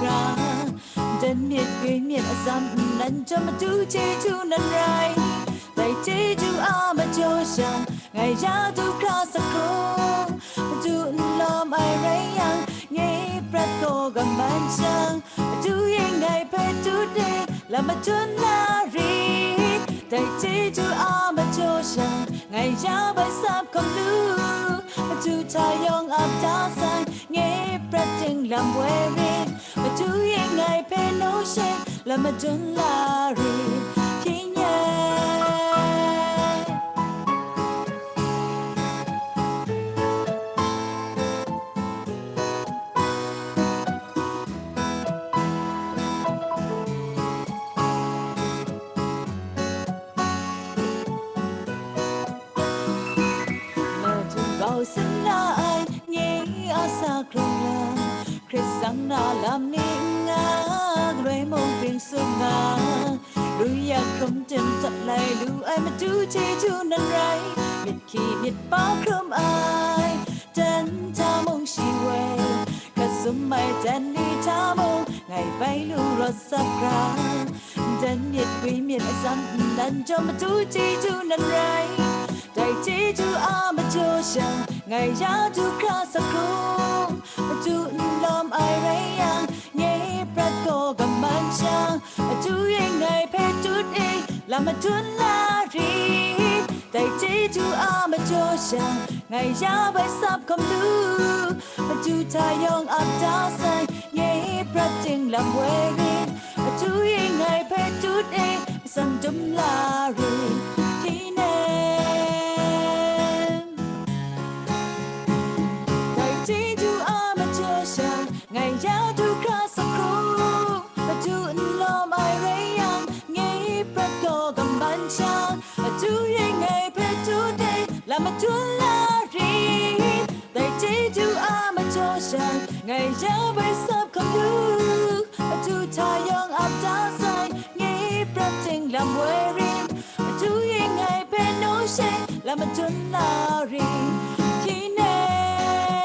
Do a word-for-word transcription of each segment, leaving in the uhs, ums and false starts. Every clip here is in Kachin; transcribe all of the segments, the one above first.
Nden myit, gwi myit, atsam nnan chyawm, Madu chyeju nan rai. Dai chyeju a majaw sha, ngai ya du hkra sakrung. Madu n lawm ai rai yang, nye prat gaw gaman jang, Madu ye ngai hpe tut e, lam madun la rit. Dai chyeju a majaw sha, ngai ya bai sap hkam lu. Madu hta yawng ap da sai, nye prat ting lam woi rit. Madu ye ngai hpe naw she, lam madun la rit. Hpyi nye. Madu bau sin la ai, nye a sa hkrung lam, hkrit tsang na lam ni n nga, galoi mung bring tsun nga, lu yak hkrum tim tat lai lu ai, Madu chyeju nan rai, myit hkyi myit bau hkrum ai, dan hta mung shi woi, hkrat sum ai dan ni hta mung, ngai bai lu rawt sap gra. Nden myit, gwi myit, atsam nnan chyawm, Madu chyeju nan rai. Dai chyeju a majaw sha, ngai ya du hkra sakrung. Madu n lawm ai rai yang, nye prat gaw gaman sha, Madu ye ngai hpe tut e, lam madun la rit. Dai chyeju a majaw sha, ngai ya bai sap hkam lu. Madu hta yawng ap da sai, nye prat ting lam woi rit. Madu ye ngai hpe tut e, matsan dum la rit. Hpyi nem. Dai chyeju a majaw sha, ngai ya du hkra sakrung. Madu n lawm ai rai yang, nye prat gaw gaman sha, Madu ye ngai hpe tut e, lam madun la rit. Dai chyeju a majaw sha, ngai ya bai sap hkam lu. Madu hta yawng ap da sai, nye prat ting lam woi rit. Madu ye ngai hpe naw she, lam madun la rit. Hpyi nem.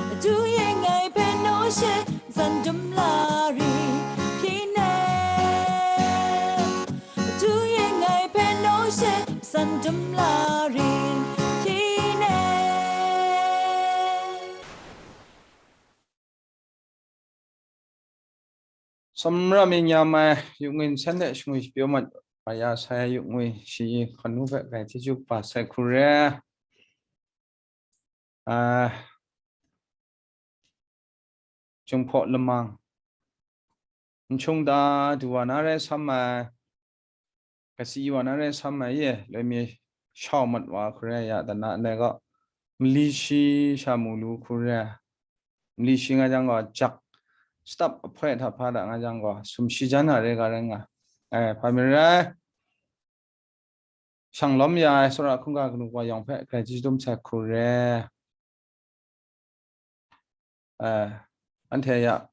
Madu ye ngai hpe naw she, matsan dum la rit. Hpyi nem. Madu ye ngai hpe naw she, matsan dum la rit. Hpyi nem. Sumra mi nyam ai, yu ngwi nsen de shingwi shapyaw mat wa ya sai, yu ngwi shi hkanu hpe grai chyeju kaba sai hku re. Ah, Jinghpaw lamang, n shung da du wa na rai sam ai, kasi wa na rai sam ai ye, loi mi shau mat wa hku re ya, dana ndai gaw, mali shi sha mu lu hku re, mali shi nga jang gaw, jak stap ahpoi hta hpa da nga jang gaw, sumshi jan a re ga rai nga ai, hpa mi rai. Shang lawm ya ai, tsawra hkungga kanu wa yawng hpe grai chyeju dum sai hku re. Eh, anhte ya,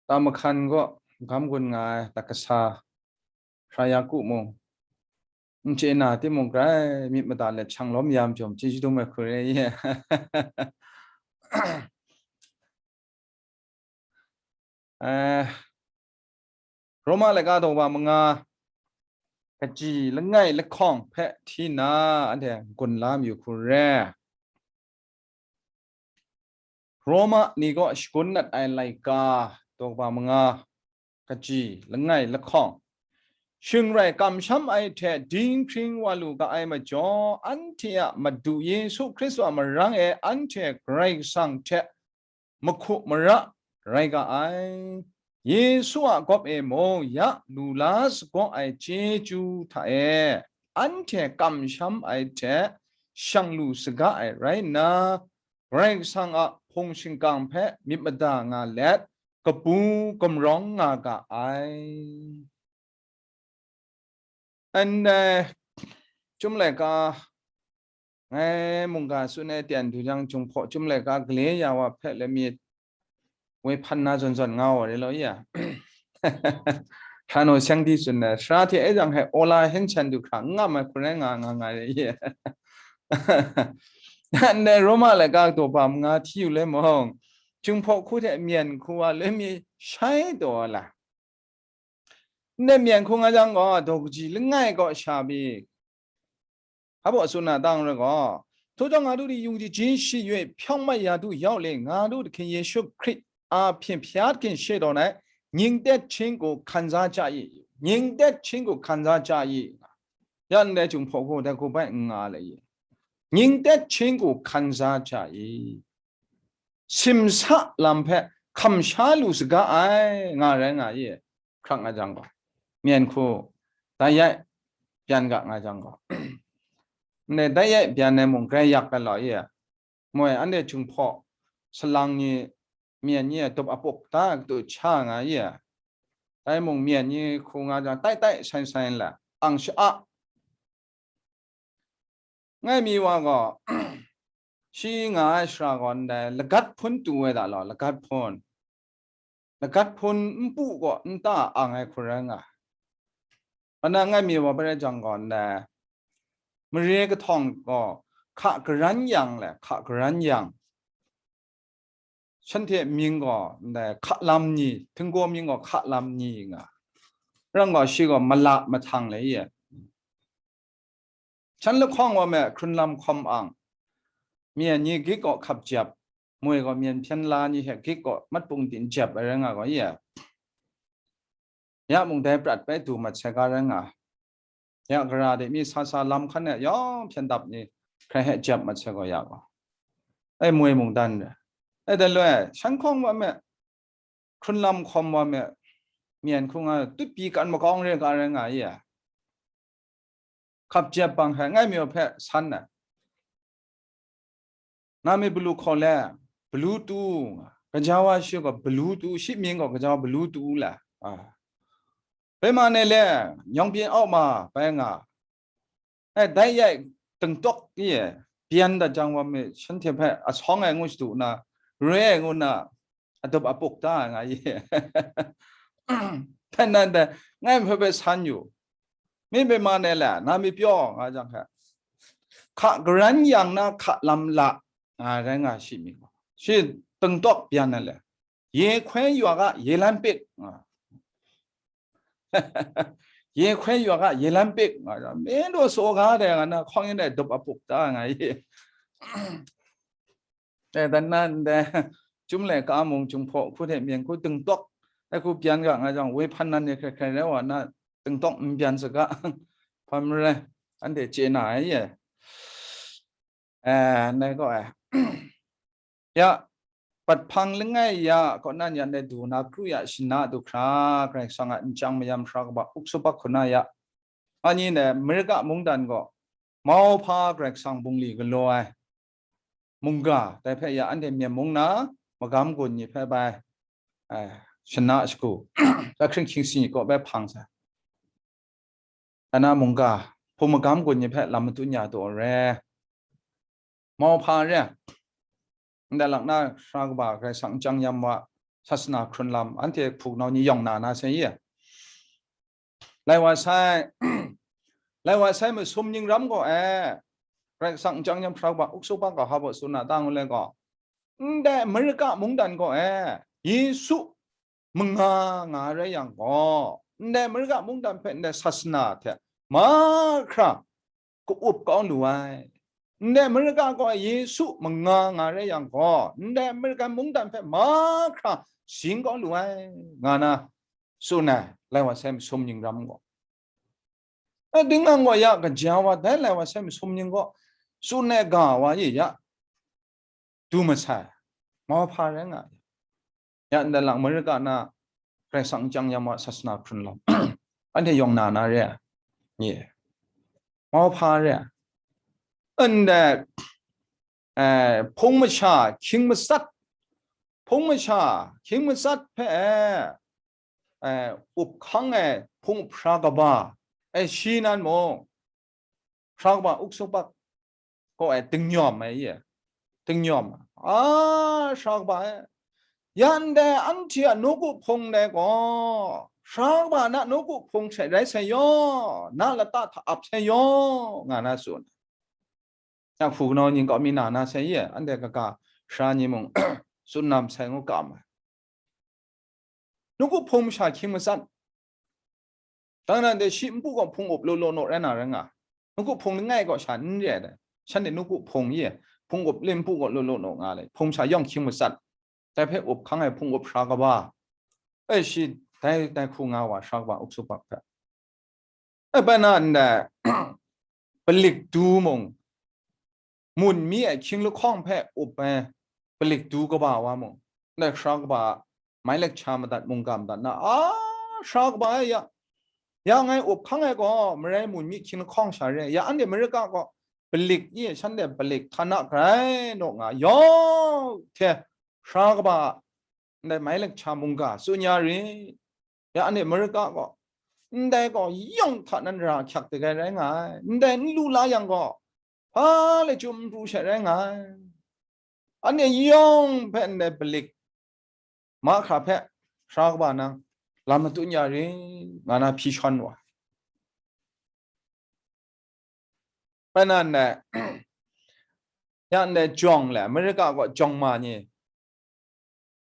ta mahkan gaw gam gun nga ai, ta kasa, Hpara Yaku mung, n chye na timung, grai myit mada let shang lawm ya ai majaw, chyeju dum ai hku re ye. Eh, Roma laika daw wa manga, kaji langai lahkawng hpe hti nna, anhte gun la mayu hku re. Roma ni kaw shagun dat ai laika, daw wa manga, kaji langai lahkawng. Shing rai kamsham ai hte dinghpring wa lu ga ai majaw, anhte a Madu Yesu Hkristu a marang e anhte Karai Kasang hte mahku mara rai ga ai. Yesu a gawp e mung ya lu la sagaw ai chyeju hta e, anhte kamsham ai hte shang lu saga ai rai nna, Karai Kasang a hpung shingkang hpe myit mada nga let, kabu gumrawng nga ga ai. Ndai, eh, Chyum laika, ngai mungga tsun ai tyen du jang, Jinghpaw Chyum laika gale ya wa hpe let mi woi hpan na zawn zawn nga wa re law ya. Hkra naw seng di tsun ai, sara hte e jang he, ola hen shan du hkra n ngam ai hku rai nga nga nga re ye. Ndai Roma laika daw wa manga hti yu le mung, Jinghpaw hku hte myen hku wa loi mi shai taw ai la. Ndai myen hku nga jang gaw, daw kaji langai kaw sha pyi, hpa baw tsun na tang rai gaw, ထိုကြောင့် ငါတို့သည် ယုံကြည်ခြင်းရှိ၍ ဖြောင့်မတ်ရာသို့ ရောက်လျှင် ငါတို့သခင်ယေရှုခရစ်အားဖြင့် ဘုရားသခင်ရှေ့တော်၌ ငြိမ်သက်ခြင်းကို ခံစားကြ၏။ ငြိမ်သက်ခြင်းကို ခံစားကြ၏။ ယန်ဒဲ Jinghpaw hku dai hku bai n nga le ye. ငြိမ်သက်ခြင်းကို ခံစားကြ၏။ Simsa lam hpe hkam sha lu saga ai, nga rai nga ye. Hkrak nga jang gaw, myen hku dai yai byan ga nga jang gaw, ndai dai yai byan ai mung grai yak galaw ye. Moi anhte Jinghpaw salang ni, myen ni a dup a puk da katu cha nga ye. Dai mung myen ni hku nga jang, tai tai sai sai la, ang sha-, a, ngai mi wa gaw, shi nga ai shara gaw ndai lagat hpun tu ai da law, lagat hpun. Lagat hpun npu gaw nta ang ai hku rai nga. Ana ngai mi wa bai rai jang gaw ndai, mare kahtawng gaw hka karan yang le, hka karan yang. Shanhte mying gaw ndai hka lam ni, htinggaw mying gaw hka lam ni nga. Rang gaw shi gaw mala mahtang le ye. Shan lahkawng wa me hkrun lam hkawm ang, myen ni gik gaw hkap jep, moi gaw myen hpyen la ni hte gik gaw matpung din jep ai rai nga gaw ye. Ya mung dai prat bai du mat sai ga rai nga. Ya gara de mi sa sa lam hkan e yawng hpyen dap ni hkrai hte jep mat sai gaw ya gaw, ai moi mungdan re. Ai dai loi, shan hkawng wa me, hkrun lam hkawm wa me, myen hku nga, tut pyi kan makawng re ga rai nga ye. Hkap jep bang hpe, ngai mi hpe san ai. Na mi balu hkaw le, balu tu, gaja wa shi gaw balu tu, shi mying gaw gaja wa balu tu la. A. Bai ma ne le, nyawng byin au ma, bai nga. E, dai yai, dingtawk ye, byan dat jang wa mi, shanhte hpe asawng ai ngu shadu na, re ai ngu na, adup apuk da nga ye. Hpe nan dai, ngai hpe bai san yu. Mi bai ma ne le, na mi pyaw nga jang hpe, hka garan yang na hka lam la, nga rai nga shi mi gaw, shi dingtawk byan na le, ye hkoi yaw ga ye lan pik, nga. Ye hkoi yaw ga ye lan pik, nga. Mi daw saw ga dai nga na hkawng yin dai dup apuk da nga ye. E, dan nan dai, Chyum laika mung Jinghpaw hku hte myen hku dingtawk, dai hku byan ga nga jang, woi hpan nan ni hkrai hkrai rai wa na, dingtawk n byan saga, hpa marai, anhte chye na ai ye. E, ndai gaw e. Ya, pat hpang langai ya kaw nan ya ndai du na kru ya shana du hkra, Karai Kasang a nchyang mayam hkra kaba uksupak hku na ya. Anyi ndai Amerika mungdan gaw, mauhpa Karai Kasang bungli galaw ai mungga, dai hpe ya anhte myen mung na magam gun ni hpe bai, eh, shana shagu, ahkring hkying si kaw bai hpang sai. Ana mungga, hpung magam gun ni hpe lam madun ya taw re. Mauhpa re. Ndai lak na hkra kaba Karai Kasang nchyang yam wa, sasana hkrun lam, anhte hpunau ni yawng na na sai ye. Lai wa sai, lai wa sai masum ning ram gaw e, Karai Kasang nchyang yam hkra kaba uksupak ga hpa baw tsun na ta ngu le gaw, ndai Amerika mungdan gaw e, Yesu manga nga rai yang gaw, ndai Amerika mungdan hpe ndai sasana hte mahkra ka-up kau lu ai. Ndai Amerika gaw Yesu manga nga rai yang gaw, ndai Amerika mungdan hpe mahkra zing kau lu ai, nga na tsun ai, lai wa sai masum ning ram gaw. E, dinglang gaw ya kaja wa dai lai wa sai masum ning gaw tsun ai ga wa ye ya, du masai, mauhpa rai nga ai. Ya ndai lang Amerika na Karai Kasang nchyang yam wa sasana hkrun lam, anhte yawng na na re ai. Ye. Mauhpa re ai. Ndai, eh, hpung masha hkying matsat, hpung masha hkying matsat hpe, eh, up hkang ai hpung hpra kaba, eh, shi nan mung, hkra kaba uksupak kaw e, dingnyawm ai ye, dingnyawm, a, hkra kaba e, yan dai anhte a nawku hpung dai gaw, hkra kaba na nawku hpung hte rai sai yaw, na lata hta ap sai yaw, nga na tsun. Ya hpu kanau ning kaw mi na na sai ye, anhte kaga sara ni mung, tsun na masai ngu kam ai. Nawku hpung masha hkying matsat. Dang nan de shi npu gaw hpung up law law naw rai na rai nga. Nawku hpung langai gaw sha n re ai dai. Shanhte nawku hpung ye, hpung up le npu gaw law law naw nga le. Hpung masha yawng hkying matsat. Dai hpe up hkang ai hpung up sara kaba. E shi, dai, dai hku nga wa sara kaba uksu pak hpe. E, bai na ndai, palik du mung, mun mi ai hkying lahkawng hpe up ai palik du kaba wa mung, ndai sara kaba mai lik cha madat mungga madat na, a, sara kaba e ya, ya ngai up hkang ai gaw, marai mun mi hkying lahkawng sha re, ya anhte Amerika gaw palik i, shanhte palik hta na grai naw nga, yawng hte sara kaba ndai mai lik cha mungga tsun ya rit. Ya anhte Amerika gaw, ndai gaw yawng hta nan ra hkyak dagai rai nga ai, ndai n lu la yang gaw, hpa le chyum n pru she rai nga ai. Anhte yawng hpe ndai palik mahkra hpe sara kaba nang lam matun ya rit, nga na hpyi shawn wa. Bai nan ndai, ya ndai jawng le, Amerika gaw jawng ma ni,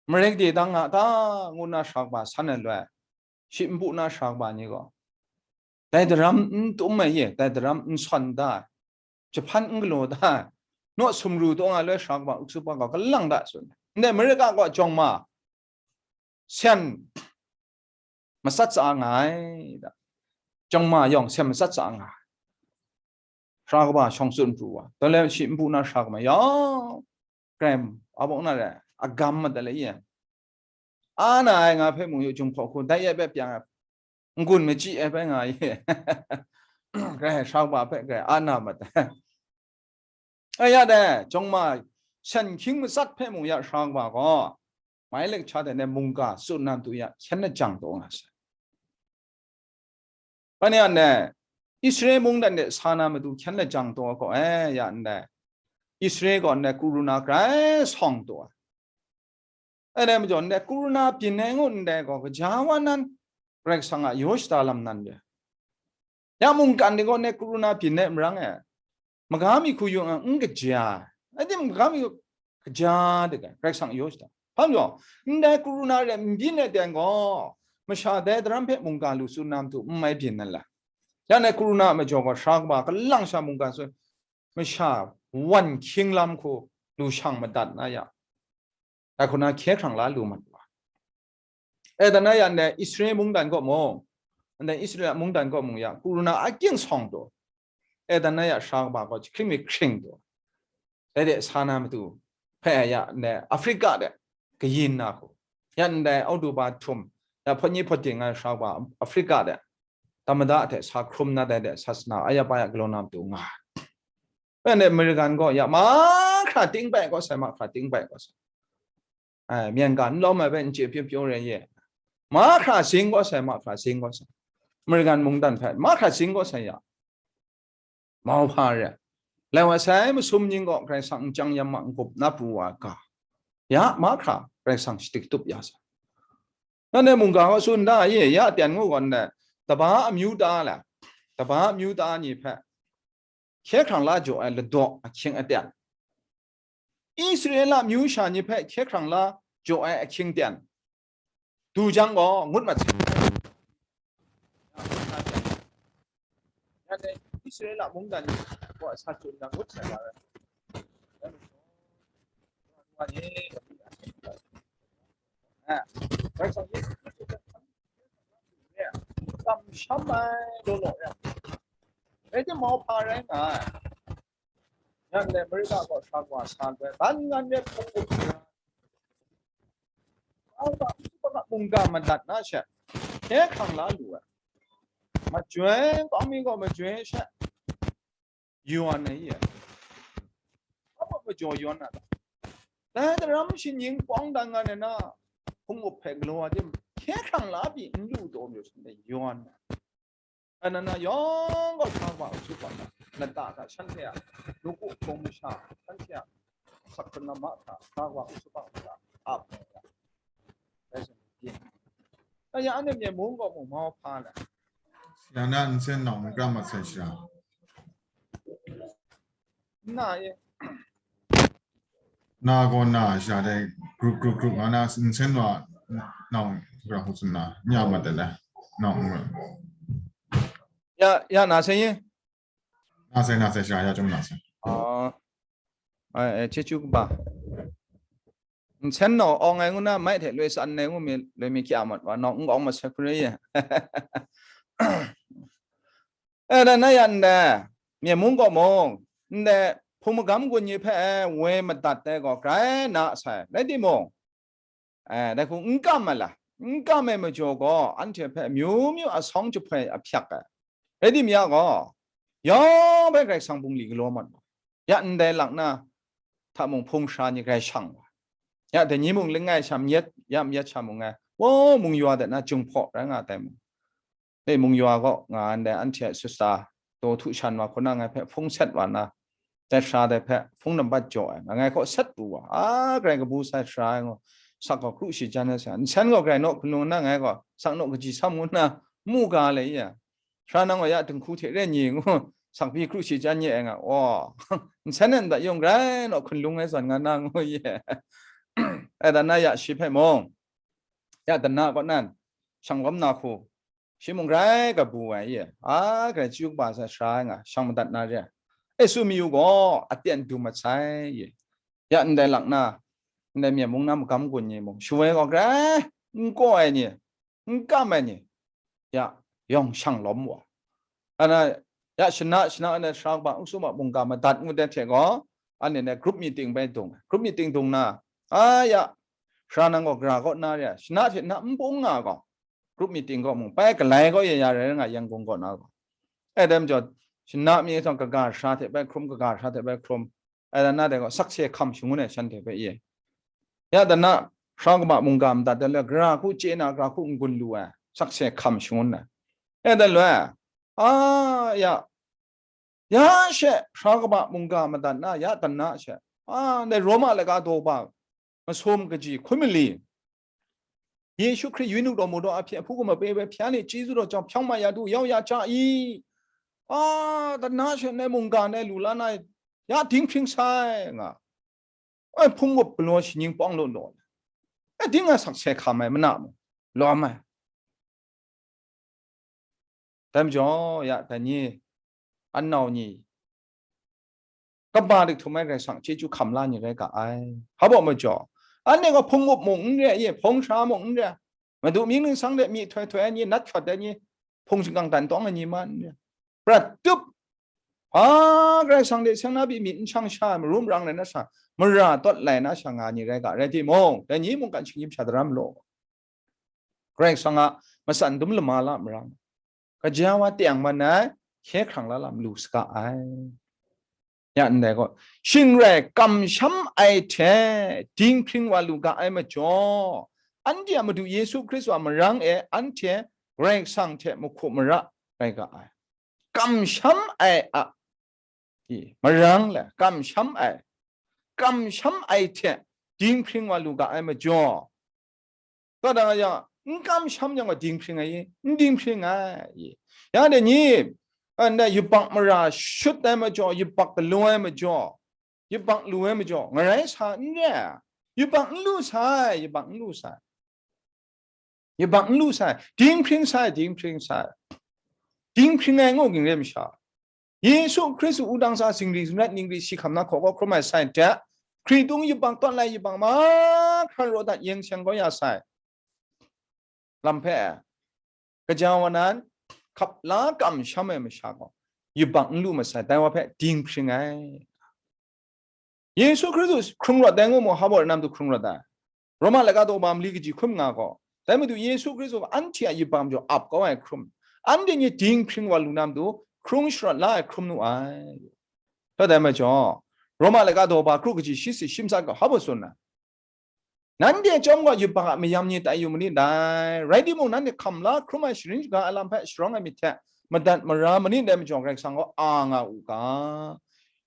Marai de dang nga ta ngu na sara kaba san ai loi, shi npu na sara kaba ni gaw, dai daram n tum ai ye, dai daram n sawn da ai, jahpan n galaw da ai, naw sumru taw nga loi sara kaba uksu pak gaw kalang da tsun ai. Ndai Amerika gaw jawng ma, sen matsat tsa nga ai da. Jawng ma yawng sen matsat tsa nga ai. Sara kaba shawng tsun pru wa. Dai le shi npu na sara kaba yawng, grai, a bawng na re, a gam ma dai le ye. A na ai nga hpe mung yu jung hpaw hku, dai ye hpe pyang ai, n-gun machyi ai hpe nga ye. Grai sara kaba hpe grai a na ma dai. Aya dai, jawng ma, shan hkying matsat hpe mung ya sara kaba gaw, mai lik cha de ne mungga tsun na matu ya hkyen lajang taw nga sai. Bai ni anhte, Israel mungdan de sa na matu hkyen lajang taw gaw, e, ya ndai, Israel gaw ndai kuruna grai sawng taw ai. Anhte majaw ndai kuruna byin ai ngu ndai gaw, kaja wa nan, Karai Kasang a yaw shada lam nan de. Ya mungkan de gaw ndai kuruna byin ai marang e, maga mi hku yung ai, n kaja ai. Rai timung, maga mi hku kaja de ga, Karai Kasang yaw shada. Hpa majaw, ndai kuruna re n byin ai ten gaw, masha dai daram hpe mungga lu tsun na matu n mai byin nan la. Ya ndai kuruna a majaw gaw, sara kaba kalang sha mungga tsun, masha wan hkying lam hku lu shang madat na ya, dai hku na hkye hkrang la lu mat wa. E, dan na ya ndai Israel mungdan kaw mung, ndai Israel mungdan kaw mung ya, kuruna akying sawng taw. E, dan na ya sara kaba gaw jahkring mi hkring taw. Dai de sa na matu, hpe ya ndai Afrika de kayin na hku, ya ndai Oktoba htum, ya hpawt ni hpawt ting ai sara kaba Afrika de, tamada hte sa hkrum na dai de sasana ayapa ya galaw na matu nga ai. Bai ndai American gaw ya mahkra ting bai gaw sai, mahkra ting bai gaw sai. Ai, myen ga n lawm ai hpe n chye pyaw pyaw rai ye. Mahkra sing gaw sai, mahkra sing gaw sai. American mungdan hpe mahkra sing gaw sai ya. Mauhpa re ai. Lai wa sai masum ning gaw Karai Kasang nchyang yam ma n-gup na pru wa ga. Ya mahkra Karai Kasang shadik tup ya sai. Nanhte mungga gaw tsun da ye, ya tian ngu gaw ndai, taba amyu ta la, taba amyu ta ni hpe hkye hkrang la jaw ai ladaw ahkying aten, Israela myu sha ni hpe hkye hkrang la jaw ai ahkying ten du jang gaw, ngut mat sai. Israela mungdan ni gaw sa chyu nna ngut sai wa ai. Kamsham ai law law yang, rai timung, mauhpa rai nga ai. Yan le Amerika gaw sa wa sa loi, ban ngan le hpung hpung, mungga madat na she, hkye hkrang la lu ai. Majoi, kawng mi gaw majoi she, yawn ai ye. Hpa majaw yawn na ta? Dai daram shaning kawng dan nga na, hpung up hpe galaw ai tim, hkye hkrang la pyi n lu taw majaw shanhte yawn ai. Anana yawng gaw sa wa su hpa na, lata hta shanhte a, nawku hpung masha, shanhte a, sakse nama hta sa wa su hpa hta ap ai. Aya anhte myen mung gaw mung mauhpa na. Yana nsen nawng n kra mat sai sha. Na ye. Na gaw na sha dai. group group group nga na nsen wa nang gra hu tsun na nya ma de le nang ya ya na se ye na se na se sha ya jong na se oh ai ai che chu ba nsen no ong ai ngu na mai the loi san ne ngu mi loi mi kya mat wa no ng ong ma se kre ye e da na ya nde mye mung ko mung nde hpung magam gun ni hpe woi madat ai gaw grai na sai rai timung, dai hku n kam ai la, n kam ai majaw gaw anhte hpe amyu myu asawng jahpoi ahpyak ai. Rai tim ya gaw, yawng hpe Karai Kasang bungli galaw mat wa, ya ndai lak na hta mung hpung sha ni grai shang wa, ya dai ni mung langai sha myet, ya myet sha mung ai, wa mung yaw dat na jinghpaw rai nga tai mung, Dai mung yaw gaw nga ndai anhte a sista daw htu shan wa hkuna ngai hpe hpung set wa na, dai sara dai hpe hpung nambat jaw ai, nga ngai kaw set pru wa, a, grai kabu sai sara ai ngaw, sak gaw kru shi jan ai sa, nsen gaw grai naw hkun lung na ngai gaw, sak naw kaji sam ngu nna, mu ga le ya, sara nang gaw ya dinghku hte re ni ngu, sakpyi kru shi jan ye ai nga, wa, nsen nan dat yung grai naw hkun lung ai zawn nga na ngu ye, ai dan na ya shi hpe mung, ya dana kaw nan, shang lawm na hku, shi mung grai kabu ai ye, a grai chyu kaba sai sara ai nga, shang madat na re ai, su mayu gaw aten dum mat sai ye, ya ndai lak na, ndai myen mung na magam gun ni mung, shawoi gaw grai n kaw ai ni, n kam ai ni, ya yawng shang lawm wa, ana, ya shana shana ana sara kaba n sum a mungga madat ngut ai hte gaw, anhte ne group meeting bai dung ai, group meeting dung na, a ya, sara nang gaw gara kaw na re ai, shana hte na npung nga gaw, group meeting kaw mung bai galai kaw ya ya rai nga Yangon kaw na gaw. E dai majaw, shana mi tawng kaga sara hte bai hkrum, kaga sara hte bai hkrum, ai dan na dai gaw sakse hkam shangun ai shanhte hpe ye. Ya dan na, sara kaba mungga madat dan le, gara hku chye na, gara hku n-gun lu ai, sakse hkam shangun ai. E dan le, a ya, ya she, sara kaba mungga madat na, ya dan na she, a, ndai Roma laika daw ba, masum kaji hkun mali, Yesu Hkri yu nu daw mu daw a hpyi a hpu gum a pe bai hpyi a ni chyeju daw jang hpyang ma ya du yau ya ja i. A, dana she nai mungga nai lu la na ya dinghpring sai nga. Ai hpung gup galaw shi ning pawng law law. Ai ding a sakse hkam ai mana mu. Lawm ai. Dai majaw, ya, dai ni, an nau ni, kaba dik htum ai Karai Kasang chyeju hkam la ni rai ga ai. Hpa baw majaw, anhte gaw hpung up mung n re ai, hpawng sha mung n re ai, Madu mying ningsang de myihtoi toi ai ni, nat hkawt ai ni, hpung shingkang dan tawng ai ni ma n re ai. Prat tup, hpa Karai Kasang de seng na pyi myit n shang sha ai, marum rang rai na sha, mara tawt lai na sha nga ni rai ga, rai timung, dai ni mungkan shinggyim sha daram law. Karai Kasang a matsan dum lama la marang, kaja wa teng man ai hkye hkrang la lam lu saga ai. Ya ndai gaw, shing rai kamsham ai hte dinghpring wa lu ga ai majaw, anhte a Madu Yesu Hkristu a marang e anhte Karai Kasang hte mahku mara rai ga ai. Kamsham ai a, i, marang le kamsham ai, kamsham ai hte dinghpring wa lu ga ai majaw, Kaw dang yang, n kamsham yang a dinghpring ai, n dinghpring ai. Ya de ni, ndai yubak mara shut ai majaw, yubak galaw ai majaw, yubak lu ai majaw, ngarai sa n re. Yubak n lu sai, yubak n lu sai. Yubak n lu sai, dinghpring sai, dinghpring sai. Dinghpring ai ngu ging re masha. Yesu Hkristu wudang sa zingri zingrat ningri si hkam na hkaw kaw hkrum ai sai hte, hkritung yubak tawt lai yubak mahkra raw dat yen seng kau ya sai. Lam hpe, kaja wa nan, hkap la kamsham ai masha gaw, yubak n lu masai, dai wa hpe dinghpring ai. Yesu Hkristu hkrung rawt ai ngu mu, hpa baw rai na matu hkrung rawt ai. Roma laika daw ba mali kaji hkrum nga gaw, dai matu Yesu Hkristu gaw anhte a yubak majaw ap kau ai hkrum, anhte ni dinghpring wa lu na matu hkrung sharawt la ai hkrum nu ai. Rai dai majaw, Roma laika daw ba kru kaji shi si shi matsat gaw hpa baw tsun ai. Nanhte chyawm gaw yubak a mayam ni tai yu manit dai, rai timung, nanhte hkam la hkrum ai sharin shaga ai lam hpe sharawng ai myit hte madat mara manit dai majaw, Karai Kasang gaw a nga u ga,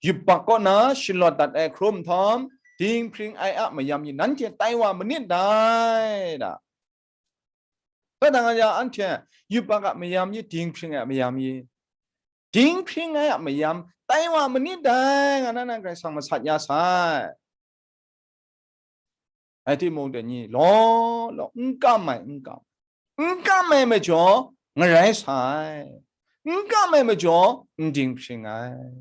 yubak kaw na shalawt dat ai hkrum nhtawm, dinghpring ai a mayam ni nanhte tai wa manit dai, da. Kadang ya anhte yubak a mayam ni dinghpring ai a mayam ni, dinghpring ai a mayam tai wa manit dai, nga na nan Karai Kasang masat ya sai. Rai timung, dai ni law law n kam ai, n kam, n kam ai majaw ngarai sa ai, n kam ai majaw n dinghpring ai.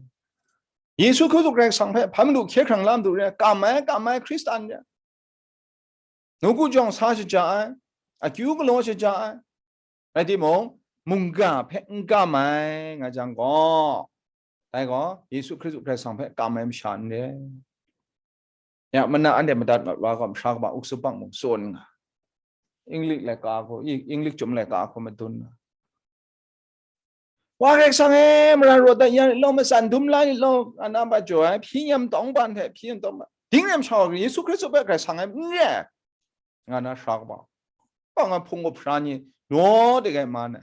Yesu Hkristu Karai Kasang hpe hpa madu hkye hkrang la madu re, kam ai, kam ai Hkristan re, nawku jawng sa shaja ai, akyu galaw shaja ai. Rai timung, mungga hpe n kam ai nga jang gaw, dai gaw Yesu Hkristu Karai Kasang hpe kam ai masha n re. Ya, mana anhte madat mat wa gaw, mashra kaba uksu bang mung tsun nga. Inglik laika hku, i-, Inglik chyum laika hku madun nga. Wa Karai Kasang e, mara rawt dat yan law, matsan dum la law, ana ba jaw ai, hpyi nyam tawng ban hte, hpyi nyam tawng ban. Ding nem sha wa, Yesu Hkristu hpe Karai Kasang e n re, nga na sara kaba. Kaw nga hpung up sara ni, law de gai ma na.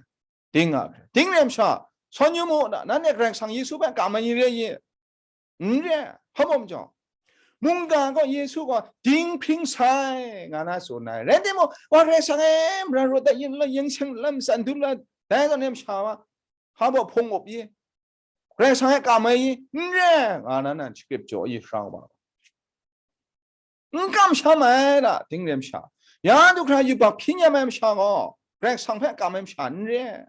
Ding nga hkre. Ding nem sha, sawn yu mu, na, nanhte Karai Kasang Yesu hpe kam ai ni re ye? N re, hpa bawm jaw. Mungga gaw Yesu gaw dinghpring sai, nga na tsun ai. Rai timung, wa Karai Kasang e, mara rawt dat yin la, yin seng lam san dun la, dai zawn nem sha wa, hpa baw hpung up ye. Karai Kasang e kam ai ye? N re, nga na nan shakip jaw ye sara kaba. N kamsham ai da, ding nem sha. Ya du hkra yubak hpyi nyam ai masha gaw, Karai Kasang hpe kam ai masha n re,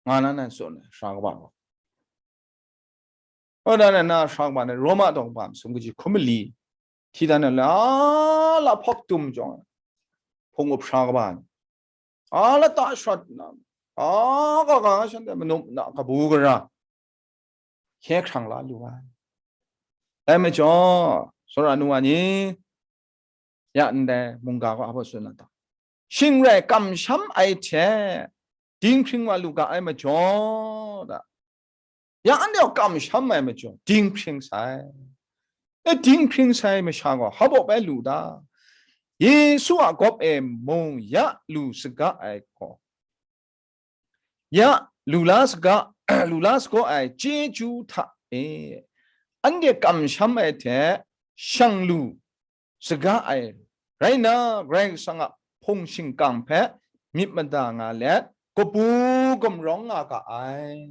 nga na nan tsun ai, sara kaba gaw. Oda na na sara kaba na Roma daw kaba masum kaji hkum mali, hti dan na la, la hpawk tum jawng, hpung up sara kaba ni, a lata shawt na, a kaga shanhte manu na kabu gara hkye hkrang la lu ai. Dai majaw, sora nu wa ni, ya ndai mungga gaw hpa tsun na ta? Shing rai kamsham ai hte dinghpring wa lu ga ai majaw da. Ya anhte gaw kamsham ai majaw, dinghpring sai. E, dinghpring sai masha gaw hpa baw bai lu ta? Yesu a gawp e mung ya lu saga ai gaw, ya lu la saga, lu la sagaw ai chyeju hta e, anhte kamsham ai hte shang lu saga ai rai nna, Karai Kasang a hpung shingkang hpe myit mada nga let, kabu gumrawng nga ga ai.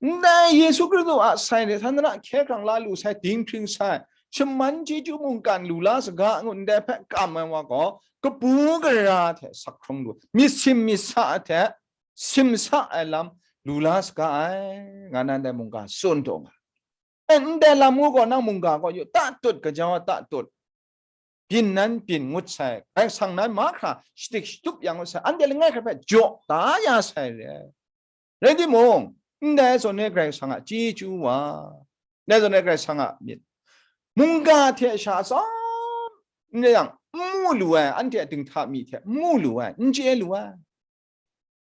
Ndai Yesu Hkristu a sai hte san na hkye hkrang la lu sai, dinghpring sai, shaman chyeju mungkan lu la saga ngu ndai hpe kam ai wa gaw, kabu gara hte sak hkrung lu, myit sim myit sa hte simsa ai lam lu la saga ai, nga na ndai mungga tsun taw nga. E, ndai lam ngu gaw, nang mungga gaw yu, ta tut, gaja wa ta tut, byin nan byin ngut sai, Karai Kasang nan mahkra shadik shatup yang ngut sai, anhte langai hkra hpe jaw da ya sai re. Rai timung, ndai zawn e Karai Kasang a chyeju wa, ndai zawn e Karai Kasang a myit, mungga hte sha tsawm n rai yang, n mu lu ai, anhte a dinghta mi hte n mu lu ai, n chye lu ai.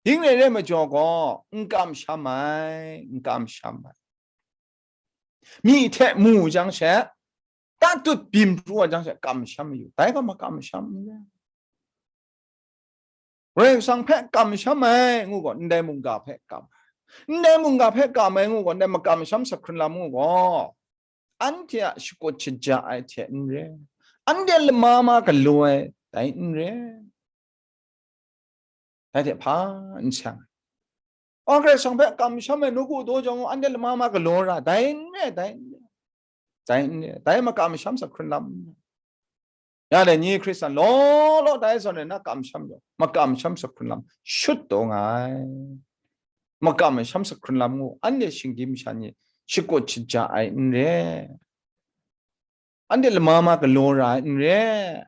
Ding rai rai majaw gaw, n kamsham ai, n kamsham ai. Myi hte mu jang she, tatut byin pru wa jang she, kamsham mayu. Dai gaw makamsham n rai. Karai Kasang hpe kamsham ai ngu gaw, ndai mungga hpe kam ai. Ndai mungga hpe kam ai ngu gaw, ndai makamsham sahkrun lam ngu gaw, anhte a shakut shaja ai hte n rai, anhte lama ma galaw ai dai n rai. Dai hte hpa n seng ai. Karai Kasang hpe kamsham ai nawku daw jang, anhte lama ma galaw ra, dai n rai, dai n rai, dai n rai, dai makamsham sahkrun lam n rai. Ya dai ni Hkristan law law dai zawn rai na kamsham jaw, makamsham sahkrun lam shut taw nga ai. Makamsham sahkrun lam ngu, anhte shinggyim sha ni shakut shaja ai n rai, anhte lama ma galaw ra ai n rai.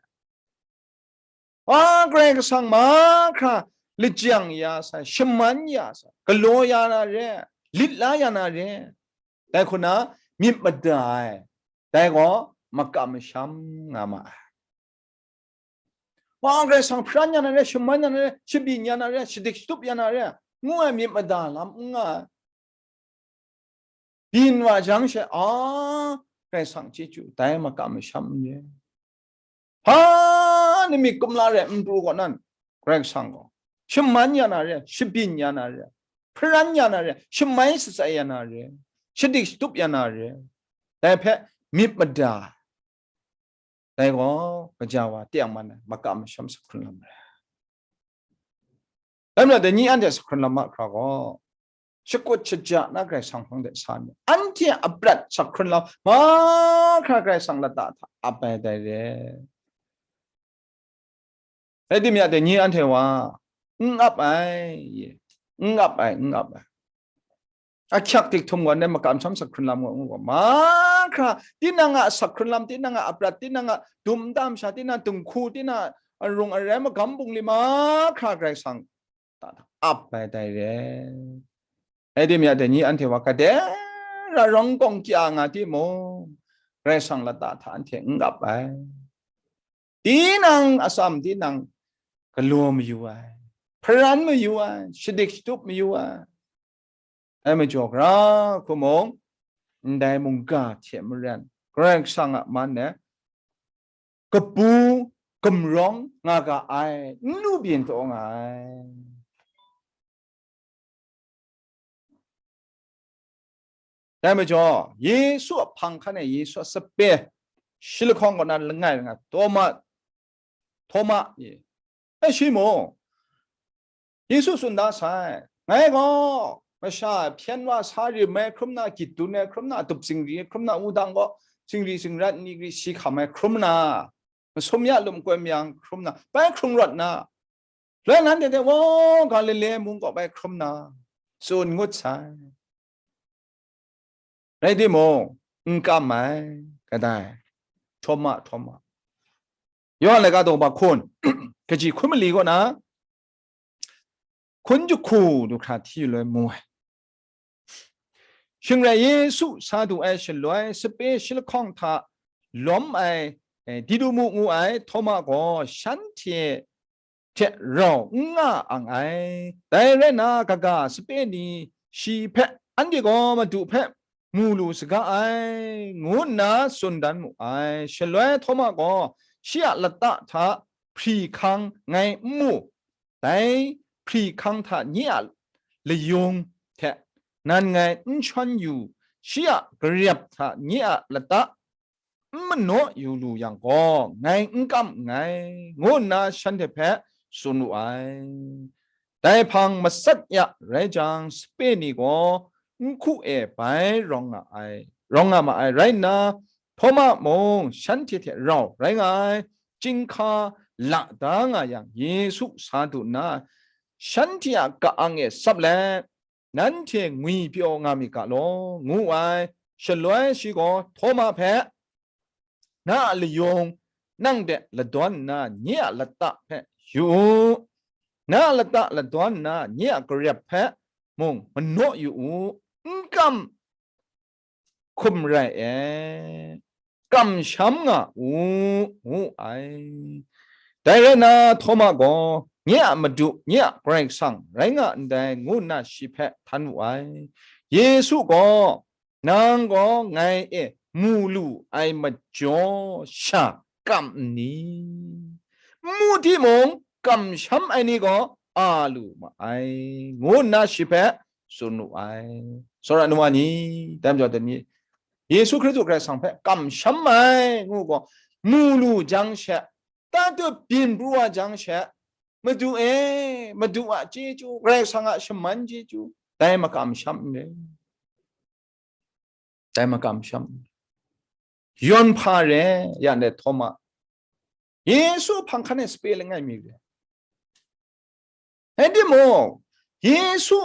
Wa Karai Kasang mahkra lajang ya sai, shaman ya sai, galaw ya na re, lit la ya na re, dai hku na myit mada ai, dai gaw makamsham nga ma ai. Wa Karai Kasang hparan ya na re, shaman ya na re, shabyin ya na re, shadik shatup ya na re, ngu ai myit mada lam n nga ai. Byin wa jang she, a, Karai Kasang chyeju, dai makamsham n rai. Hpa nami kumla rai n pru gaw nan, Karai Kasang gaw shaman ya na re, shabyin ya na re, hparan ya na re, shamai shatsai ya na re, shadik shatup ya na re, dai hpe myit mada, dai gaw gaja wa teng man ai, makamsham sahkrun lam rai. Dai majaw dai ni anhte sahkrun lam mahkra gaw, shakut shaja na Karai Kasang hpang de sa myit. Anhte a prat sak hkrun lam mahkra Karai Kasang lata hta ap ai dai re. Rai timung, dai ni anhte wa, n ap ai, n ap ai, n ap ai. Ahkyak dik htum gaw, ndai makam sham sak hkrun lam gaw, ngu gaw, mahkra, tinang a sak hkrun lam, tinang a aprat, tinang a dum nta masha, tinang a dinghku, tinang a arung arai, magam bungli mahkra Karai Kasang ta ap ai dai re. Rai timung, dai ni anhte wa, gade ra rawng kawng kya nga timung, Karai Kasang lata hta anhte n ap ai. Tinang atsam, tinang galaw mayu ai, hparan mayu ai, shadik shatup mayu ai. Dai majaw, gara hku mung, ndai mungga hte maren, Karai Kasang a man e kabu gumrawng nga ga ai, n lu byin taw nga ai. Dai majaw, Yesu a hpang hkan e, Yesu a sape, shi lahkawng kaw na langai nga, Tawma, Tawma, e, e, shi mung, Yesu tsun da sai, ngai gaw masha hpyen wa sa rim ai hkrum na, gyit dun ai hkrum na, dup zingri ai hkrum na, wudang gaw zingri zingrat ni gri si hkam ai hkrum na, masum ya lum koi mayang hkrum na, bai hkrung rawt na, loi nanhte hte, wa, Galile mung kaw bai hkrum na, tsun ngut sai. Rai timung, n kam ai, kadai, Htawma, Htawma. Yawhan laika daw ba hkun, kaji hkun mali kaw na, hkun jahku du hkra hti loi mu ai. Shing rai Yesu sa du ai shaloi, sape shi lahkawng hta lawm ai, eh, Didumu ngu ai Htawma gaw shanhte hte rau n nga ang ai. Dai rai nna, kaga sape ni shi hpe, anhte gaw Madu hpe mu lu saga ai, ngu nna tsun dan mu ai. Shaloi Htawma gaw shi a lata hta hpri hkang ngai n mu, dai hpri hkang hta nye a layung hte nan ngai n shawn yu, shi a garep hta nye a lata n manaw yu lu yang gaw, ngai n kam nngai, ngu nna shanhte hpe tsun wu ai. Dai hpang matsat ya rai jang, sape ni gaw nhku e bai rawng nga ai, rawng nga ma ai rai nna, Htawma mung shanhte hte rau rai nga ai. Chyinghka la da nga yang, Yesu sa du nna, shanhte a ka-ang e tsap let, nanhte ngwi pyaw nga myit ga law, ngu ai. Shaloi shi gaw Htawma hpe, na a layung nang de ladawn nna, nye a lata hpe yu u, na a lata ladawn nna, nye a garep hpe mung manaw yu u, n kam hkum rai e, kamsham nga u, ngu ai. Dai rai nna, Htawma gaw, nye a Madu, nye a Karai Kasang rai nga ndai, ngu nna shi hpe htan wu ai. Yesu gaw, nang gaw ngai e mu lu ai majaw sha kam nni? N mu timung, kamsham ai ni gaw a lu ma ai, ngu nna shi hpe tsun wu ai. Tsawra ai nu wa ni, dai majaw dai ni, Yesu Hkristu Karai Kasang hpe kamsham ai ngu gaw, mu lu jang she, tatut byin pru wa jang she, Madu e, Madu a chyeju, Karai Kasang a shaman chyeju, dai makamsham n rai. Dai makamsham. Yawn hpa re, ya ndai Htawma. Yesu hpang hkan e sape langai mi re. Rai timung, Yesu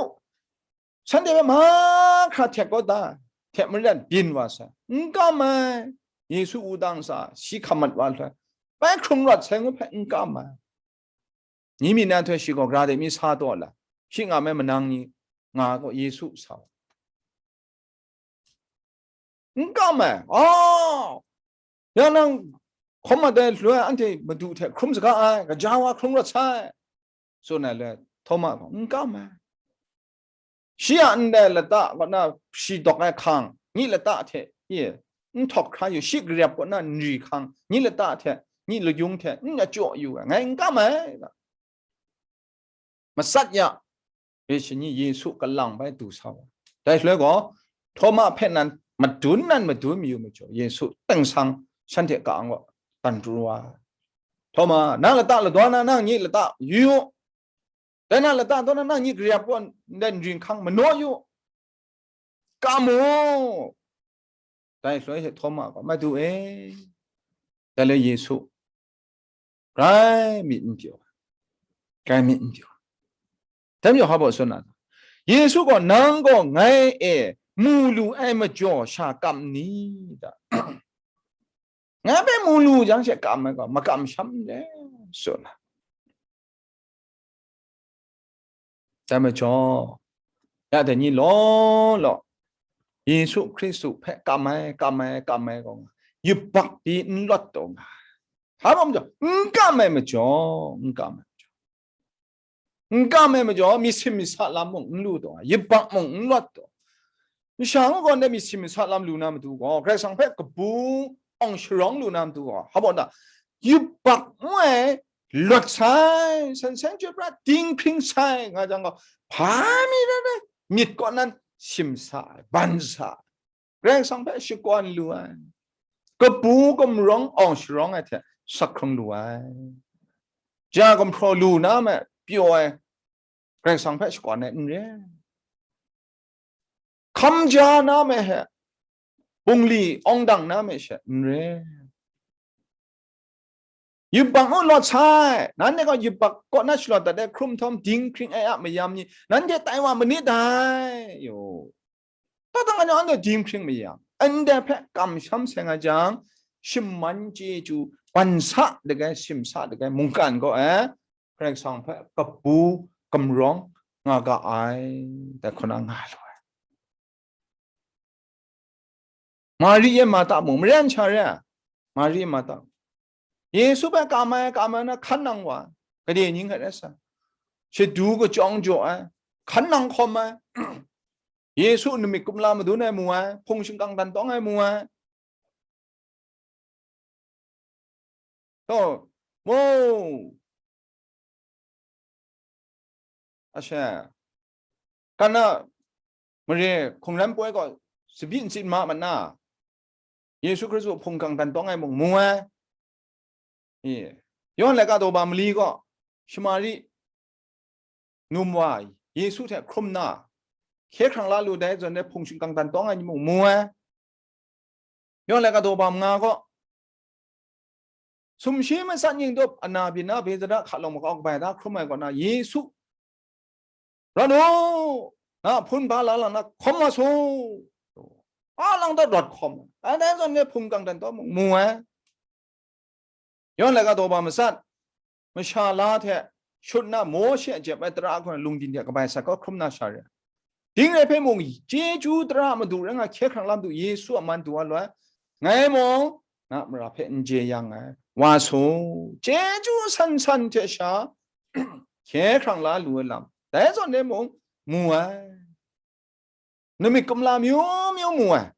shanhte hpe mahkra hte kawt da, hte maren byin wa sai. N kam ai. Yesu wudang sa, shi hkam mat wa nhtoi, bai hkrung rawt sai ngu hpe n kam ai. Ni mi na nhtoi shi gaw gara de mi sa taw la, shi nga me manang ni nga gaw Yesu sa wa. N kam ai. Aw! Ya nang hkawm mat ai loi anhte Madu hte hkrum saga ai, gaja wa hkrung rawt sai, tsun ai loi, Htawma gaw n kam ai. Shi a ndai lata kaw na shi dawk ai hkang, nye lata hte, e, n htawk hkra yu, shi garep kaw na nri hkang, nye lata hte, nye layung hte, n achyaw yu ai, ngai n kam ai. Matsat ya, re shani Yesu kalang bai du sa wa. Dai shaloi gaw, Htawma hpe nan madun, nan madun mayu majaw, Yesu teng sang shanhte ka-ang gaw dan pru wa. Htawma, nang lata ladaw na, nang nye lata yu u. Dai na lata daw na, nang nye garep kaw ndai nri hkang manaw yu u. kam mu. Dai shaloi she Htawma gaw, Madu e, dai le Yesu, grai myit n pyaw, grai myit n pyaw. Dai majaw, hpa baw tsun na, Yesu gaw, nang gaw ngai e mu lu ai majaw sha kam n ni da? Ngai hpe mu lu jang she kam ai gaw, makam sham n re, tsun na. Dai majaw, ya dai ni law law, Yesu Hkristu hpe kam ai, kam ai, kam ai gaw nga, yubak pyi n lawt taw nga. Hpa baw majaw, n kam ai majaw, n kam ai majaw, n kam ai majaw, myit sim myit sa lam mung n lu taw nga, yubak mung n lawt taw. Masha ngu gaw ndai myit sim myit sa lam lu na matu gaw, Karai Kasang hpe kabu awng sharawng lu na matu gaw, hpa baw nta, yubak ngu ai, lawt sai, sansen chyoi pra, dinghpring sai, nga jang gaw, hpa mi rai rai, myit kaw nan sim sa ai, ban sa ai, Karai Kasang hpe shakawn lu ai, kabu gumrawng awng sharawng ai hte sak hkrung lu ai, ja gumhpraw lu na me pyaw ai, Karai Kasang hpe shakawn ai n re. Hkam ja na me hte, bungli awng dang na me she n re. Yubak ngu lawt sai, nanhte gaw yubak kaw na shalawt dat ai hkrum htawm dinghpring ai a mayam ni, nanhte tai wa manit dai. Yo. Tatang anhte dinghpring mayam, ndai hpe kamsham seng ai jang, shaman chyeju, ban sa dagai, sim sa dagai, mungkan gaw e, Karai Kasang hpe kabu gumrawng nga ga ai, dai hkuna nga lu ai. Mari e Marta mung, maren sha re ai, Mari e Marta, Yesu hpe kam ai, kam ai na hkan nang wa ai, gade ning hkat rai sa, shadu kachyawng jaw ai, hkan nang hkawm ai, Yesu namik kumla madun ai mu ai, hpung shingkang dan tawng ai mu ai. Taw, mu, asha, kana mare hkungran poi gaw tsabyi ntsin ma mat na, Yesu Hkristu hpung kang dan tawng ai mung mu ai. E, Yawhan laika daw ba mali gaw, Shamari num wa Yesu hte hkrum na, hkye hkrang la lu dai zawn de hpung shingkang dan tawng ai ni mung mu ai. Yawhan laika daw ba manga gaw, sumshi masat nying dawp ana byin na Bethzada hkalawng makau kabai da hkrum ai kaw na, Yesu, rawt u, na hpun ba la lang na hkawm wa su, a lang dat rawt hkawm ai. Dai zawn de hpung kang dan tawng mung mu ai. Yawhan laika daw ba masat, masha la hte shut na Mawshe a jep ai tara hkawng lungdin hte kabai sat kau hkrum na sha re ai. Ding rai hpe mung, chyeju tara madu rai nga hkye hkrang la madu Yesu a man du wa loi, ngai mung na mara hpe n jeyang ai, wa su, chyeju san san hte sha hkye hkrang la lu ai lam, dai zawn de mung mu ai. Namik kumla myu myu mu ai.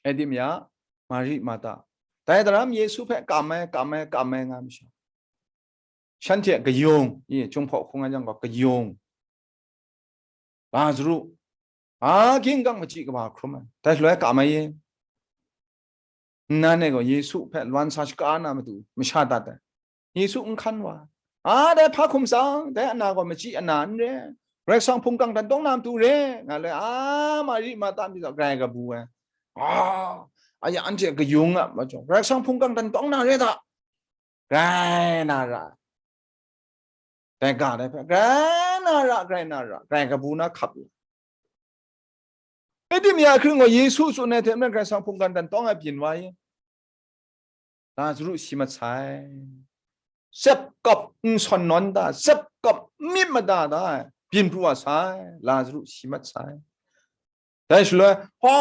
Edimya, Mari, Marta, dai daram Yesu hpe kam ai, kam ai, kam ai nga masha, shanhte kayung, i, Chyum hpaw hkung ai jang gaw kayung, Lazaru, a, ging gang machyi kaba hkrum ai, dai shaloi kam ai ye. Nnan e gaw Yesu hpe lwan sa shaka na matu masha dat ai. Yesu n hkan wa. A, dai hpa hkum tsang, dai ana gaw machyi ana n re, Karai Kasang hpung kang dan tawng na matu re, nga le, a, Mari, Marta myit gaw grai kabu ai. A, a ya anhte kayung a majaw, Karai Kasang hpung kang dan tawng na re ta? Grai na ra ai. Dai ga dai hpe, grai na ra, grai na ra, grai kabu na hkap lu. Edimya hkring gaw Yesu tsun ai hte maren Karai Kasang hpung kang dan tawng ai byin wa i, Lazaru si mat sai. Tsep kap n sawn nawn da, tsep kap n myit mada da ai, byin pru wa sai, Lazaru si mat sai. Dai shaloi, ha,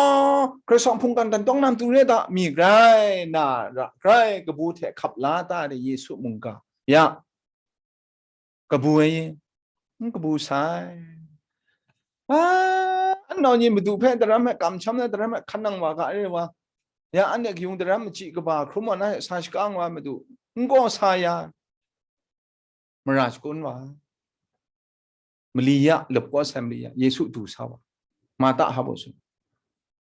Karai Kasang hpung kang dan tawng na matu re ta? Mi grai na ra, grai kabu hte hkap la ta de Yesu mungga? Ya, kabu ai, n kabu sai. A, anau ni madu hpe daram hpe kamsham na, daram hpe hkan nang wa ga re wa. Ya, anhte kayung daram machyi kaba hkrum wa na, sa shaka wa madu, n gaw sa ya, mara shakun wa. Mali ya, lap kau sai mali ya, Yesu du sa wa. Marta hpa baw tsun,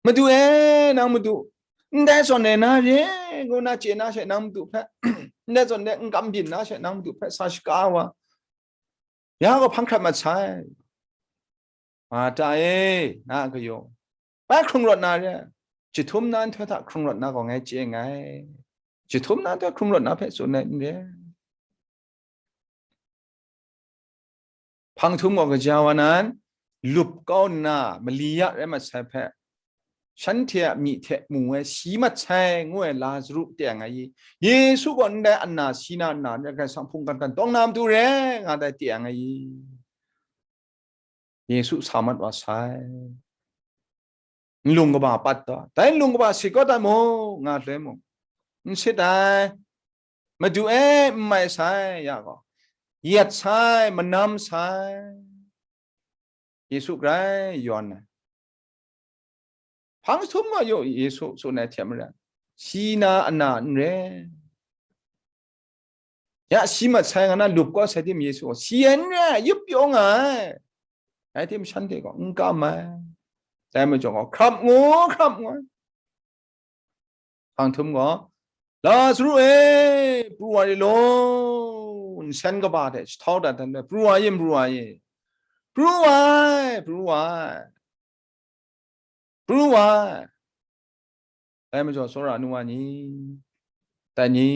Madu e, nang madu, ndai zawn e na re, ngu na chye na she nang madu hpe, ndai zawn e n kam byin na she nang madu hpe sa shaka wa, ya gaw hpang hkrat mat sai. Marta e, na a kayawng, bai hkrung rawt na re, jahtum na nhtoi hta hkrung rawt na gaw ngai chye nngai, jahtum na nhtoi hkrung rawt na hpe tsun ai n re. Hpang htum gaw kaja wa nan, lup kau nna, mali ya rai masai hpe, shanhte a myi hte mu ai, si mat sai, ngu ai Lazaru teng ai i, Yesu gaw ndai ana si na nna, ndai Karai Kasang hpung kan kan tawng na matu re, nga dai teng ai i, Yesu sa mat wa sai. Nlung kaba pat taw, dai nlung kaba sit kawt ai mung, nga loi mung, n sit ai. Madu e, n mai sai, ya gaw, yet sai, manam sai. Yesu grai yawn ai. Hpang jahtum gaw yaw Yesu tsun ai hte maren, si na ana n re. Ya si mat sai nga na lup kau sai tim Yesu gaw, si ai n re, yup pyaw nga ai. Rai tim shanhte gaw n kam ai. Dai majaw gaw, hkrap ngu, hkrap ngu ai. Hpang htum gaw, Lazaru e, pru wa ri law, nsen kaba hte jahtau dat dan ai, pru wa yin, pru wa yin, pru wa ai, pru wa ai, pru wa ai. Dai majaw, tsawra nu wa ni, dai ni,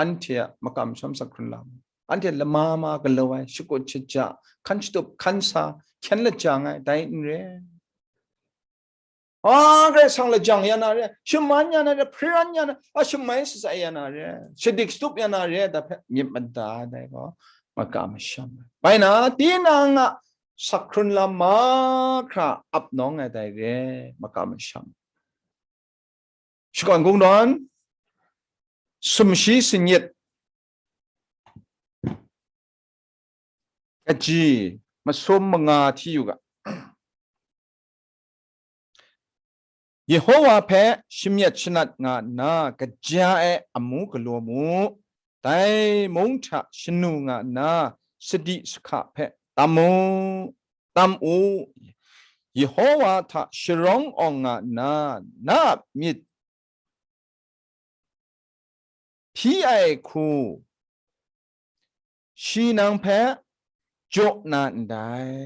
anhte a makam masham sak hkrun lam, anhte lama ma galaw ai, shakut shaja, hkan shatup, hkan sa, hkyen lajang ai, dai n re. A, Karai Kasang lajang ya na re, shaman ya na re, hparan ya na, a shamai shatsai ya na re, shadik shatup ya na re, da hpe myit mada ai dai gaw, makam masham ai. Bai na, tinang a sak hkrun lam mahkra ap nawng ai dai re, makam masham. Shakawn Kungdawn, sumshi sanyit, kaji masum manga hti yu ga. Yehowa hpe shamyet shanat nga nna, kaja ai amu galaw mu, dai mung hta shanu nga nna, sadi sahka hpe tam mu, tam u. Yehowa hta sharawng awng nga nna, na a myit hpyi ai hku, shi nang hpe jaw na ndai.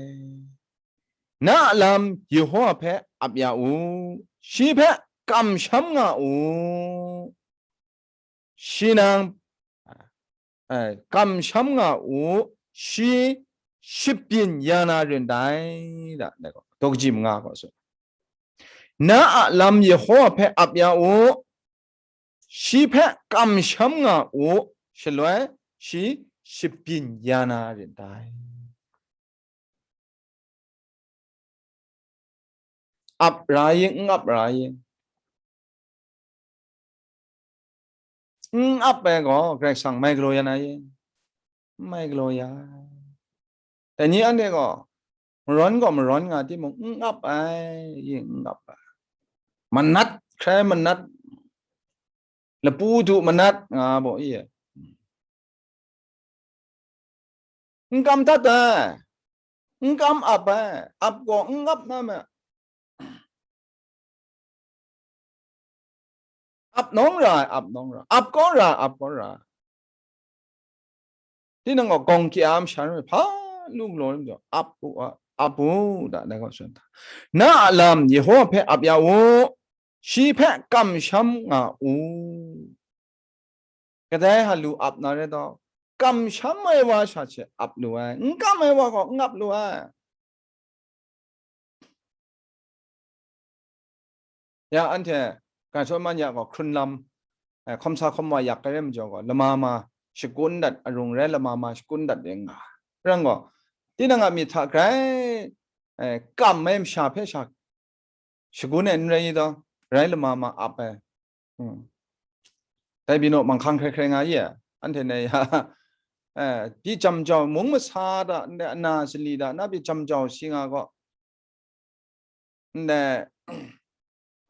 Na a lam Yehowa hpe ap ya u, shi hpe kamsham nga u. Shi nang, eh, kamsham nga u, shi shapyin ya na rin dai, da, dai gaw, daw kaji manga gaw tsun. Na a lam Yehowa hpe ap ya u, shi hpe kamsham nga u, shaloi shi shapyin ya na rin dai. Ap ra yin, n ap ra yin. N ap ai gaw Karai Kasang mai galaw ya na yin, n mai galaw ya. Dai ni anhte gaw, marawn gaw marawn nga timung, n ap ai, yin n ap ai. Manat hkrai manat, lapu du manat nga baw i e. N kam dat ai, n kam ap ai, ap gaw n ap na me. Ap nawng ra ai, ap nawng ra, ap kau ra ai, ap kau ra ai. Tinang gaw gawng kya masha ni hpa lu galaw ai majaw, ap u, a, ap u, da, dai gaw tsun ai. Na a lam Yehowa hpe ap ya u, shi hpe kamsham nga u. Kadai ha lu ap na rai taw, kamsham ai wa sha hte ap lu ai, n kam ai wa gaw n ap lu ai. Ya, anhte Karai Kasang man ya gaw, hkrun lam, eh, hkawm sa hkawm wa yak ai rai majaw gaw, lama ma shagun dat, arung rai lama ma shagun dat de nga. Rai gaw, tinang a myit hta grai, eh, kam ai masha hpe sha shagun ai n rai i taw, rai lama ma ap ai. Hmm. Dai byin naw manghkang hkrai hkrai nga ye, anhte nai ya, eh, pyi jam jau, mung masa da, ndai ana sali da, na pyi jam jau si nga gaw, ndai,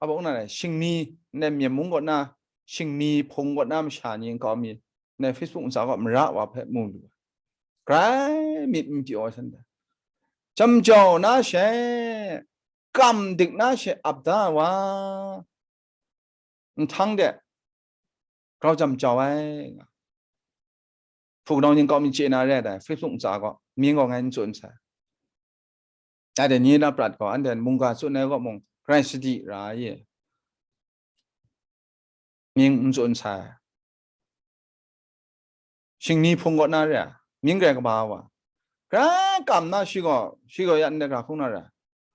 a bawng na rai, shingni, ndai Myen mung kaw na, shingni hpung kaw na masha ni nkau mi, ndai Facebook ntsa kaw mara wa hpe mu lu ai. Grai myit n pyaw ai shan dai. Jam jau na she, kam dik na she ap da ai wa, nhtang de grau jam jau ai nga. Hpu kanau ning kau mi chye na re ai dai, Facebook ntsa gaw, mying gaw ngai n tsun sai. Dai de ni na prat gaw, anhte mungga tsun ai gaw mung, grai sadi ra ai, mying n tsun sai. Shingni hpung kaw na re ai, mying grai kaba wa, grai kam na shi gaw, shi gaw ya ndai hkra hkung na re ai,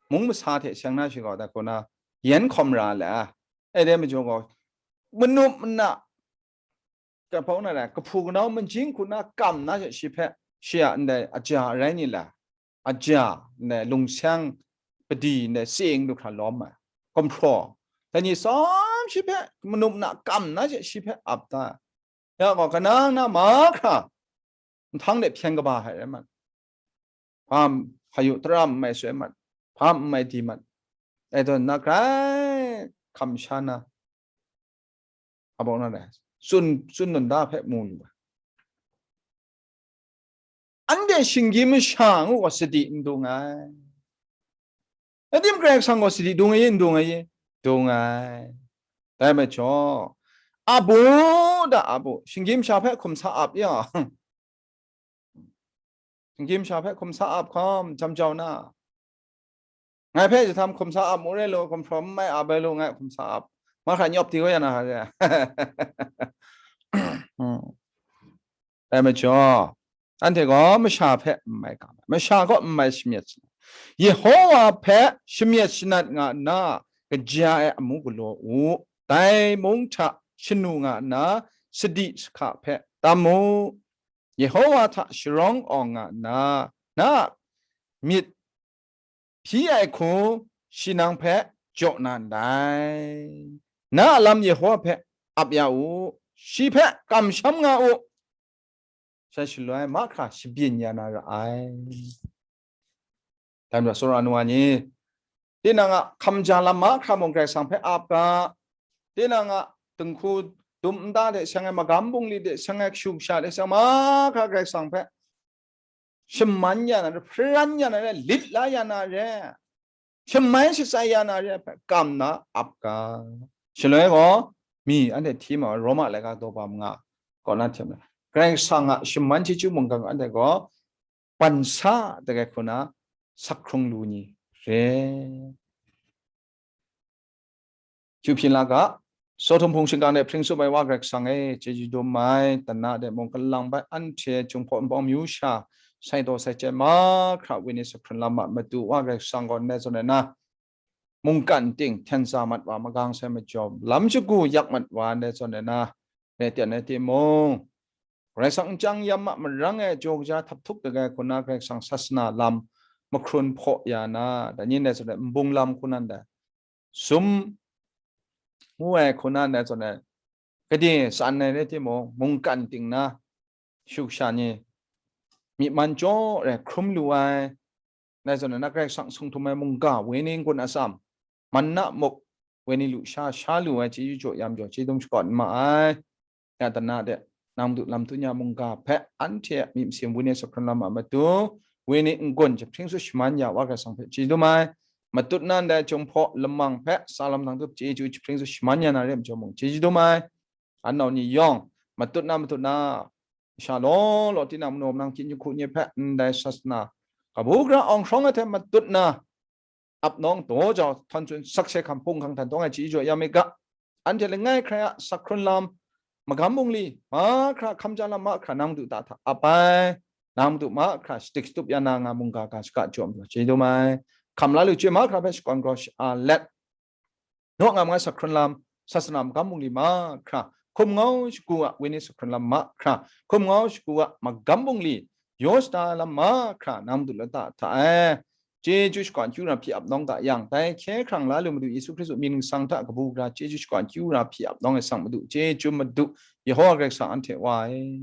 mung masa hte seng na shi gaw, dai hku na, yen hkawm ra le ai. E de majaw gaw, manup mana, kahpau na rai, kahpu kanau manjing hku na kam na she shi hpe, shi a ndai aja arai ni la, aja, ndai lungseng padi, ndai tseng du hkra lawm ai, gumhpraw, dai ni tsawm shi hpe manup na kam na she shi hpe ap da ai. Ya gaw, kanang na mahkra nhtang de hpyen kaba ai rai mat, hpa hpayu tara n mai soi mat, hpa n mai di mat, dai tawn na grai hkam sha na, abawng na rai, tsun, tsun nun da hpe mu lu ai. Anhte shinggyim masha ngu gaw sadi n dung ai. Adim Karai Kasang gaw sadi dung ai, n dung ai, dung ai. Dai majaw, abu da abu, shinggyim masha hpe hkum sa ap ya. Shinggyim masha hpe hkum sa ap hkawm, jam jau na, ngai hpe jahtam hkum sa ap mu re law, gumhpraw n mai ap ai law, ngai hkum sa ap, mahkra nyawp di kau ya na, dai majaw, anhte gaw masha hpe n mai ga, masha kaw n mai shamyet shanat, Yehowa hpe shamyet shanat nga nna, kaja ai amu galaw u. Dai mung hta shanu nga nna, sadi sahka hpe tam mu. Yehowa hta sharawng awng nga nna, na a myit hpyi ai hku shi nang hpe jaw na ndai. Na a lam Yehowa hpe ap ya u, shi hpe kamsham nga u, shaloi mahkra shabyin ya na ra ai. Dai majaw, sara nu wa ni, tinang a hkamja lam mahkra mung Karai Kasang hpe ap ga, tinang a dinghku dum nta hte seng ai, magam bungli hte seng ai, kashu kasha hte seng ai, mahkra Karai Kasang hpe shaman ya na re, hparan ya na re, lit la ya na re, shamai shatsai ya na re hpe kam na ap ga. Shaloi gaw, mi anhte hti ma ai Roma laika daw ba manga kaw na hte maren, Karai Kasang a shaman chyeju mungga gaw anhte gaw bansa dagai hku na sakhkrung lu ni re. Hkyu hpyi la ga, Sodom hpung shingkang de hpring tsup ai Wa Karai Kasang e, chyeju dum ai, dana de mung kalang bai anhte Jinghpaw Wunpawng myu sha, sai taw sai chyai mahkra, wenyi sahkrun lam a matu Wa Karai Kasang gaw ndai zawn e na, mungkan ting hten sa mat wa, magang sai majawm, lam shagu yak mat wa, ndai zawn e na, ne tian ai timung, Karai Kasang nchyang yam a marang e jaw kaja htaphtuk dagai hku na Karai Kasang sasana lam mahkrun hpaw ya na, dai ni ndai zawn e nbung lam hku nan dai, sum ngu ai hku nan dai zawn e, gade tsan ai rai timung, mungkan ting na, shu sha ni, myi man jaw rai hkrum lu ai, dai zawn e na Karai Kasang sung htum ai mungga, wenyi n-gun atsam, man na muk, wenyi lu sha sha lu ai chyeju jaw yam jaw, chyeju dum shakawn ma ai. Ya dana de, nang madu lam tut ya mungga hpe anhte a myit masin wenyi sahkrun lam a matu, wenyi n-gun jahpring tsup shaman ya Wa Karai Kasang hpe chyeju dum ai. Matut na ndai Jinghpaw lamang hpe sa lam nang tup chyeju jahpring tsup shaman ya na re ai majaw mung chyeju dum ai. Anau ni yawng, matut na, matut na, masha law law, tinang manu manang, hkyin jinghku ni hpe ndai sasana kabu gara awng hkrawng ai hte matut na, ap nawng daw jau htawn tsun sakse hkam hpung hkang htan tawng ai chyeju jaw yam myit ga. Anhte langai hkrai a sahkrun lam, magam bungli, mahkra hkamja lam mahkra nang madu ta hta ap ai, nang madu mahkra shadik shatup ya na nga mungga ga shaga jaw majaw chyeju dum ai. Hkam la lu chyoi mahkra hpe shakawn grau sha let, naw ngam nga sahkrun lam, sasana magam bungli mahkra, hkum ngau shagu a wenyi sahkrun lam mahkra, hkum ngau shagu a magam bungli, yaw shada lam mahkra nang madu lata hta e, chyeju shakawn akyu ra hpyi ap nawng ga yang, dai hkye hkrang la lu Madu Yesu Hkristu mying ningsang hta kabu gara chyeju shakawn akyu ra hpyi ap nawng ai sang Madu, chyeju Madu, Yehowa Karai Kasang anhte Wa e.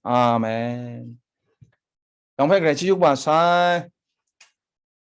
Amen. Dang hpe grai chyeju kaba sai.